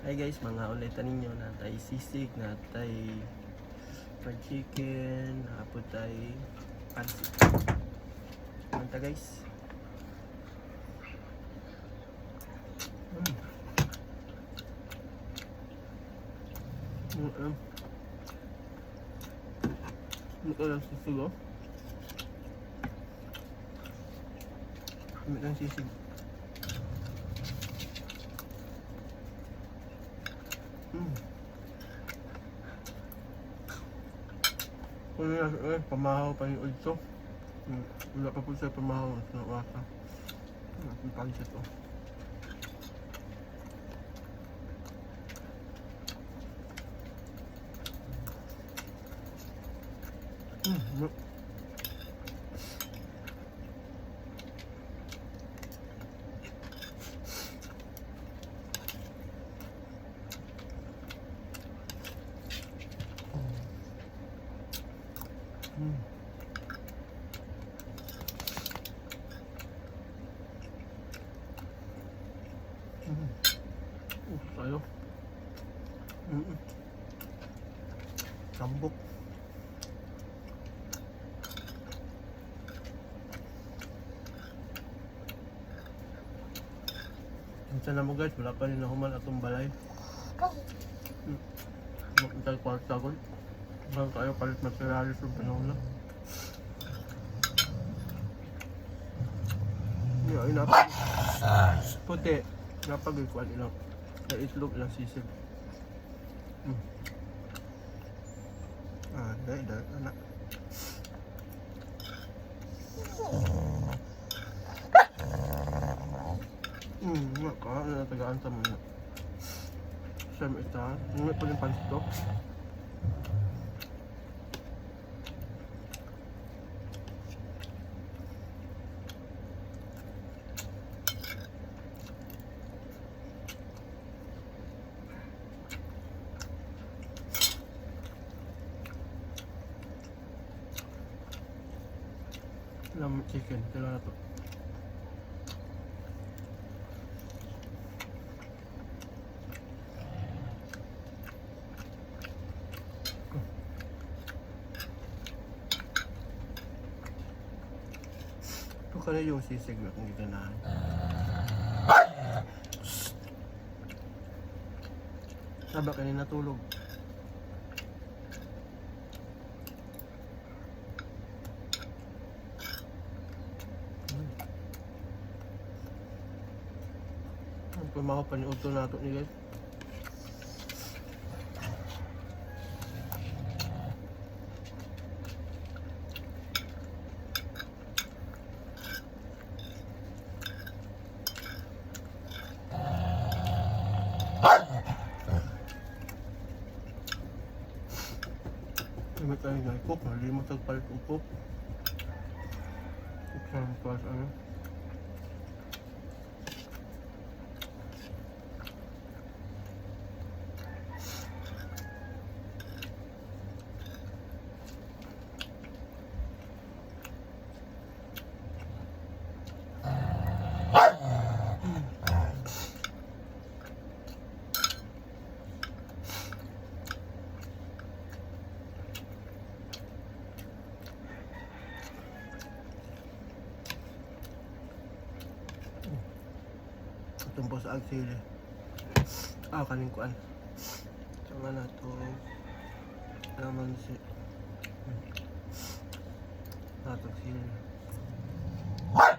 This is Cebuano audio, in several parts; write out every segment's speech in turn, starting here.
Hi guys, mga ulitan ninyo natay sisig, natay fried chicken, hapon tay pansit. Manta guys. Ano ka lang sisig oh? Ano lang sisig? Kung na, eh, pamahaw pa yung udto. Wala pa po siya pamahaw sa wasa. Ang pansit oh. Tayo. Tambok. Minsan na mo guys, wala pa rin nahuman atong balay. Magintay kwarta ko. Mahal tayo palit materialis yung panahon na. Yeah, ay napag... Puti. Napag ikuan ilang. Ay itlog ilang sisig. Ah, dahil dahil anak. Nga ka, ano tagaan sa mga. Sam ita, nga pa rin pansit to. Lamang chicken, dalawa na to. Ito kaya yung sisig na kung giganahan. Saba kanina natulog. Ang pumako pa ni Uto nato ni guys. Gamit tayo ng coke, malimot sa palit og coke. Coke sa pas ano. Tumpo sa agsili. Ah, kaning kuan. So nga na to. Naman si Natog sili. Ah.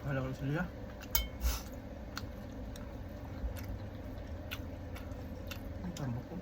Wala ko sila. Ang tambok ko.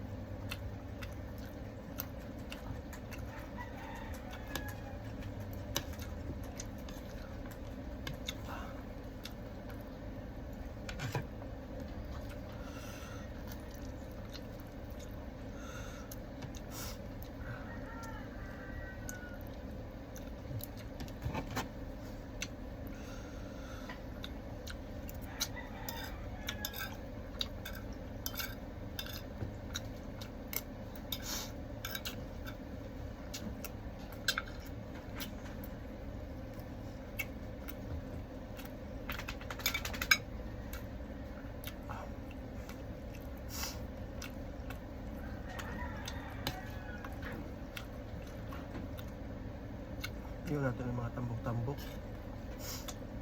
Yun natin ang mga tambok-tambok.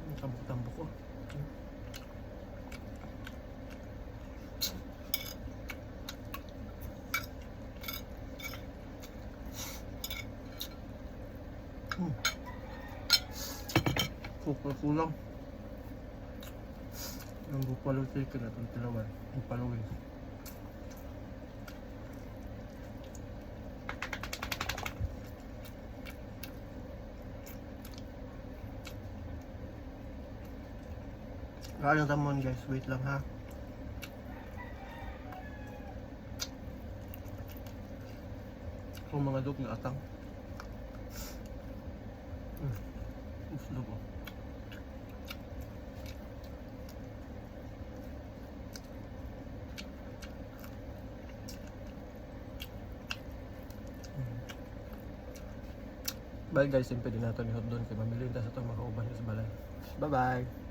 Yung tambok-tambok oh. Kulang. Yung buffalo chicken at ang tilawan. Buffalo wings. Kaya tamon, guys, wait lang ha. Kung mga dog na atang. Uslog oh. Bye guys, simple din nato ni hotdog kay mamili ta sa itong mga kauban sa balay. Bye bye.